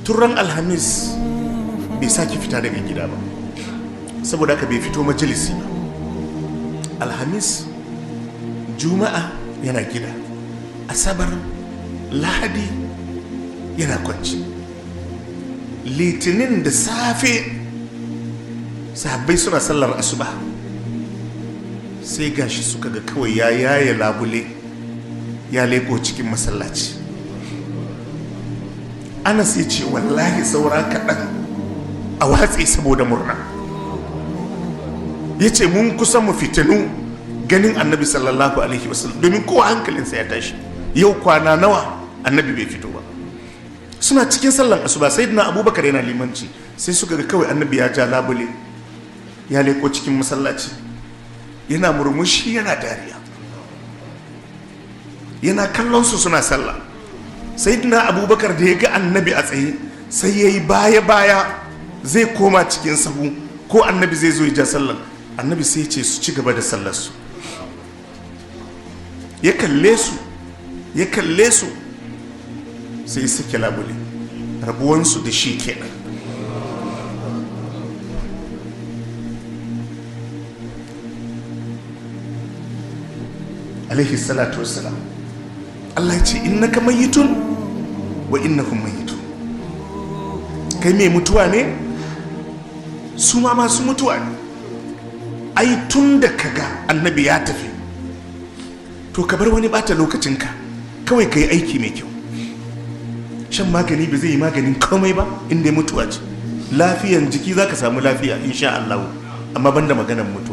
Turan Alhamis bai sake fita daga gida ba, saboda haka bai fito majalisi ba. Alhamis, Juma'a yana gida, Asabar, Lahadi yana kwanci. Litinin da safe sahabbai suna sallar asuba, sai gashi suka ga kawai ya yaye labule ya leko cikin masallaci. Anas ya ce, wallahi saura kaɗan a watse saboda murna. Ya ce mun kusa mu fitinu ganin Annabi sallallahu alaihi wasallam, domin kowa hankalinsa ya tashi, yau kwana nawa Annabi bai fito ba. Suna cikin sallan asuba, Sayyidina Abubakar yana limanci, sai suka ga kawai Annabi ya ja labule ya leko cikin masallaci, yana murmushi, yana dariya, yana kallon su suna sallah. Sayyidina Abubakar da ya ga Annabi a tsaye, sai ya yi baya baya zai koma cikin sahu ko Annabi zai zo ya ja sallan. Annabi sai ce su ci gaba da sallarsu. Ya kalle su, ya kalle su, sai ya sake labule. Rabuwansu da shi kenan. Alaihi salatu wassalam. Allah ya ce, innaka mayyitun wa innahum mayyitun. Kai mai mutuwa ne, su ma masu mutuwa ne. Ai tun da kaga Annabi ya tafi, to ka bar wani bata lokacinka, kawai ka yi aiki mai kyau. Shan magani ba zai yi maganin komai ba, inda mutuwa ce. Lafiyan jiki za ka samu lafiya insha Allah, amma banda maganan mutuwa.